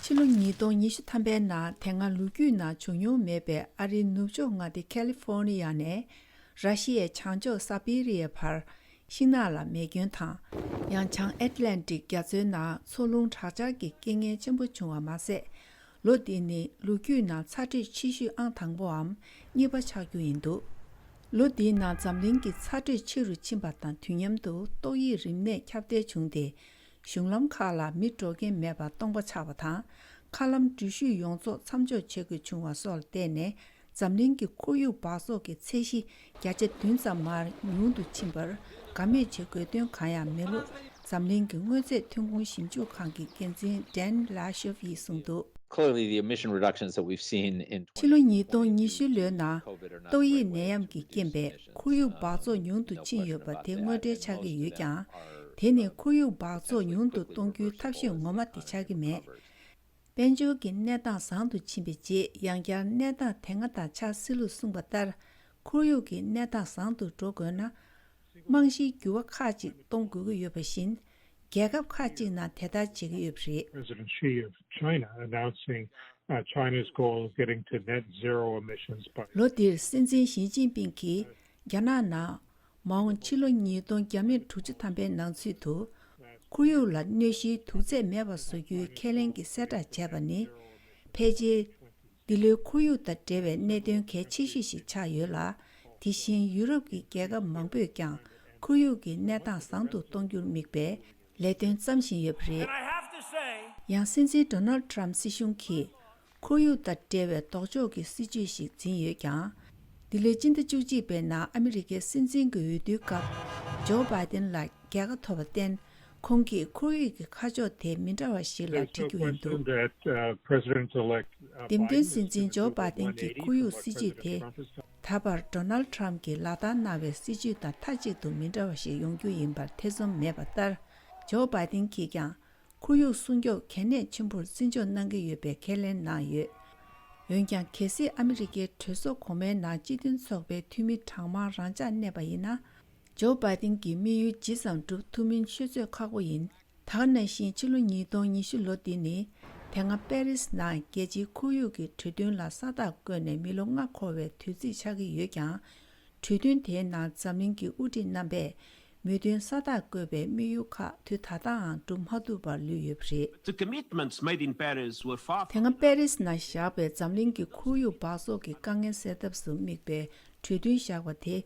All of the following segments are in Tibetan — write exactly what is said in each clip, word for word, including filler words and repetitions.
ཕྱི་ལོ་ཉིས་སྟོང་ཉི་ཤུ་ཐམ་པའི་ནང་དེ་སྔ་ལོ་རྒྱུས་ནང་བྱུང་མྱོང་མེད་པའི་ཨ་རིའི་ནུབ་ཕྱོགས་མངའ་སྡེ་ཁ་ལི་ཧྥོར་ནི་ཡ་ནས་ར་ཤི་ཡའི་བྱང་ཕྱོགས་སཱ་བི་རི་ཡའི་བར་ཤིང་ནགས་ལ་མེ་སྐྱོན་དང་། ཡང་བྱང་ཨེཊ་ལན་ཊིག་རྒྱ་མཚོའི་ནང་མཚོ་རླུང་དྲག་ཆར་གྱི་རྐྱེན་ངན་ཆེན་པོ་བྱུང་བ་མ་ཟད། ལོ་འདི་ནི་ལོ་རྒྱུས་ནང་ཚ་དྲོད་ཆེ་ཤོས་ཨང་དང་པོའམ་གཉིས་པ་ཆགས་རྒྱུ་ཡིན་འདུག་ལོ་འདིའི་ནང་འཛམ་གླིང་གི་ཚ་དྲོད་ཆེ་རུ་ཕྱིན་པ་དང་དུས་མཉམ་དུ་ཏོག་དབྱིབས་རིམས་ནད་ཁྱབ་གདལ་བྱུང་སྟེ། གཞུང་ལམ་ཁག་ལ་མི་འགྲོ་མཁན་མེད་པར་སྟོང་པ་ཆགས་པ་དང་། མཁའ་ལམ་འགྲུལ་བཞུད་ཡོངས་རྫོགས་མཚམས་འཇོག་བྱེད་དགོས་བྱུང་བ་སོགས་ལ་བརྟེན་ནས། འཛམ་གླིང་གི་ཁོར་ཡུག་འབག་བཙོག་གི་ཚད་གཞི་བརྒྱ་ཆ་བདུན་ཙམ་མར་ཉུང་དུ་ཕྱིན་པར་དགའ་མོས་བྱེད་དགོས་དོན་གང་ཡང་མེད་ལུགས། འཛམ་གླིང་གི་དངོས་རྫས་ཐོན་ཁུངས་ཞིབ་འཇུག་ཁང་གི་འགན་འཛིན་ཌན་ལ་ཤོབ་ཡིས་གསུངས་འདུག Clearly, the emission reductions that we've seen in ཕྱི་ལོ་ཉིས་སྟོང་ཉི་ཤུ་ལོའི་ནང་ཏོག་དབྱིབས་ནད་ཡམས་ཀྱི་རྐྱེན་པས་ཁོར་ཡུག་འབག་བཙོག་ཉུང་དུ་ཕྱིན་ཡོད་པ་དེ་དངོས་འབྲེལ་ཆགས་ཀྱི་ཡོད་ཀྱང་། དེ་ནི་ཁོར་ཡུག་འབག་བཙོག་ཉུང་དུ་གཏོང་རྒྱུའི་ཐབས་ཤེས་ངོ་མ་དེ་ཆགས་ཀྱི་མེད། དཔལ་འབྱོར་གྱི་གནས་སྟངས་བཟང་དུ་ཕྱིན་པའི་རྗེས། ཡང་བསྐྱར་གནས་སྟངས་དེ་སྔ་དང་ཆགས་སྲིད་ལུགས་གསུངས་པ་ལྟར། ཁོར་ཡུག་གི་གནས་སྟངས་བཟང་དུ་འགྲོ་དགོས་ན། རྨང་གཞིའི་འགྱུར་བ་ཁག་ཅིག་གཏོང་དགོས་ཀྱི་ཡོད་པ་བཞིན། རྒྱལ་ཁབ་ཁག་ཅིག་ནང་དེ་ལྟར་བྱེད་ཀྱི་ཡོད་པ་རེད། President Xi of China announcing, uh, China's goal of getting to net zero emissions by ལོ་འདིར་སྲིད་འཛིན་ཞི་ཅིན་ཕིང་གིས་རྒྱ་ནག་ནང་མ་འོངས་ཕྱི་ལོ་ཉིས་སྟོང་བརྒྱ་མེད་དྲུག་ཅུ་ཐམ་པའི་ནང་ཚུད་དུ། ཁོར་ཡུག་ལ་གནོད་གཞིའི་དུག་རྫས་མེད་པ་བཟོ་རྒྱུའི་ཁས་ལེན་གྱི་གསལ་བསྒྲགས་བྱས་པ་ནི། ཕལ་ཆེར་འདི་ལོའི་ཁོར་ཡུག་དང་འབྲེལ་བའི་གནད་དོན་གལ་ཆེ་ཤོས་ཤིག་ཆགས་ཡོད་ལ། དེ་བཞིན་ཡུ་རོབ་ཀྱི་རྒྱལ་ཁབ་མང་པོས་ཀྱང་ཁོར་ཡུག་གི་གནས་སྟངས་བཟང་དུ་གཏོང་རྒྱུར་དམིགས་པའི་ལས་དོན་བརྩམས་བཞིན་ཡོད་པ་རེད། And I have to say, ཡང་སྲིད་འཛིན་ཌོ་ནལ་ཌི་ཊརམ་སྲིད་གཞུང་གིས་ཁོར་ཡུག་དང་འབྲེལ་བའི་ལྡོག་ཕྱོགས་ཀྱི་སྲིད་ཇུས་ཤིག་འཛིན་ཡོད་ཀྱང་། འདི་ལོའི་སྤྱི་ཟླ་བཅུ་གཅིག་པའི་ནང་ཨ་མི་རི་ཀའི་སྲིད་འཛིན་གྱི་འོས་བསྡུའི་སྐབས་ཇོ་བྷའི་ཏིན་ལ་རྒྱལ་ཁ་ཐོབ་པར་བརྟེན། ཁོང་གིས་ཁོར་ཡུག་གི་ཁ་ཕྱོགས་དེ་མི་འདྲ་བ་ཞིག་ལ་There's no འཁྲིད་རྒྱུ་ཡིན་འདུག question that, uh, President-elect, uh, འདེམས་ཐོན་Biden is སྲིད་འཛིན་gonna ཇོ་do བྷའི་ཏིན་གྱིས་one eighty ཁོར་ཡུག་from what སྲིད་ཇུས་President དེ། Trump has done. ད་བར་ཌོ་ནལ་ཌི་ཊརམ་གྱིས་ལག་བསྟར་གནང་བའི་སྲིད་ཇུས་དང་མཐའ་གཅིག་ཏུ་མི་འདྲ་བ་ཞིག་ཡོང་རྒྱུ་ཡིན་པར་ཐེ་ཚོམ་མེད་པ་ལྟར། ཇོ་བྷའི་ཏིན་གྱིས་ཀྱང་ཁོར་ཡུག་སྲུང་སྐྱོབ་གལ་གནད་ཆེན་པོར་བརྩི་འཇོག་གནང་གི་ཡོད་པའི་ཁས་ལེན་གནང་ཡོད། འོན་ཀྱང་། གལ་སྲིད་ཨ་མི་རི་ཀའི་གྲོས་ཚོགས་གོང་མའི་ནང་སྤྱི་མཐུན་ཚོགས་པའི་འཐུས་མི་གྲངས་མང་རང་འཇགས་གནས་པ་ཡིན་ན། ཇོ་བྷའི་ཏིན་གྱིས་དམིགས་ཡུལ་ཇི་ཙམ་འགྲུབ་ཐུབ་མིན་ཤོད་ཚོད་ཁག་པོ་ཡིན། ད་ག་ནང་བཞིན་ཕྱི་ལོ་ཉིས་སྟོང་ཉི་ཤུ་ལོ་འདི་ནི། དེ་སྔ་པེ་རིས་ནང་རྒྱལ་སྤྱིའི་ཁོར་ཡུག་གི་གྲོས་མཐུན་ལ་ས་རྟགས་བཀོད་ནས་མི་ལོ་ལྔ་འཁོར་བའི་དུས་ཚིགས་ཆགས་ཀྱི་ཡོད་ཀྱང་། གྲོས་མཐུན་དེའི་ནང་འཛམ་གླིང་གི་དབུ་ཁྲིད་རྣམ་པས་མོས་མཐུན་ས་རྟགས་བཀོད་པའི་དམིགས་ཡུལ་ཁག་དུས་ད་ལྟའང་འགྲུབ་མ་ཐུབ་པར་ལུས་ཡོད་པ་རེད། The commitments made in Paris were far དེ་སྔ་པེ་རིས་ནང་བཞག་པའི་འཛམ་གླིང་གི་ཁོར་ཡུག་འབག་བཙོག་གི་དཀའ་ངལ་སེལ་ཐབས་སུ་དམིགས་པའི་གྲོས་མཐུན་བཞག་པ་དེ་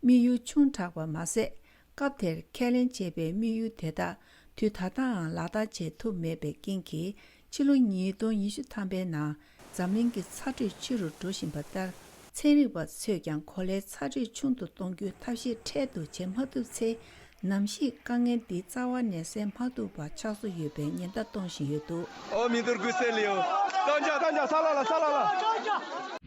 དམིགས་ཡུལ་ཆུང་དྲགས་པ་མ་ཟད། སྐབས་དེར་ཁས་ལེན་བྱས་པའི་དམིགས་ཡུལ་དེ་དག་དུས་ད་ལྟའང་ལག་བསྟར་བྱེད་ཐུབ་མེད་པའི་རྐྱེན་གྱིས། ཕྱི་ལོ་ཉིས་སྟོང་ཉི་ཤུ་ཐམ་པའི་ནང་འཛམ་གླིང་གི་ཚ་དྲོད་ཆེ་རུ་འགྲོ་བཞིན་པ་ལྟར། ཚན་རིག་པ་ཚོས་ཀྱང་གོ་ལའི་ཚ་དྲོད་ཆུང་དུ་གཏོང་རྒྱུའི་ཐབས་ཤེས་འཕྲལ་དུ་བྱེད་མ་ཐུབ་ཚེ། ནམ་ཞིག་དཀའ་ངལ་འདི་རྩ་བ་ནས་སེལ་མ་ཐུབ་པ་ཆགས་བཟོ་ཡོད་པའི་ཉེན་བརྡ་གཏོང་བཞིན་ཡོད་འདུག་ཨོ་མི་འདུར་གུ་སེ་ལིའོ། ཏང་ཅག་ཏང་ཅག་ས་ལ་ལ་ས་ལ་ལ།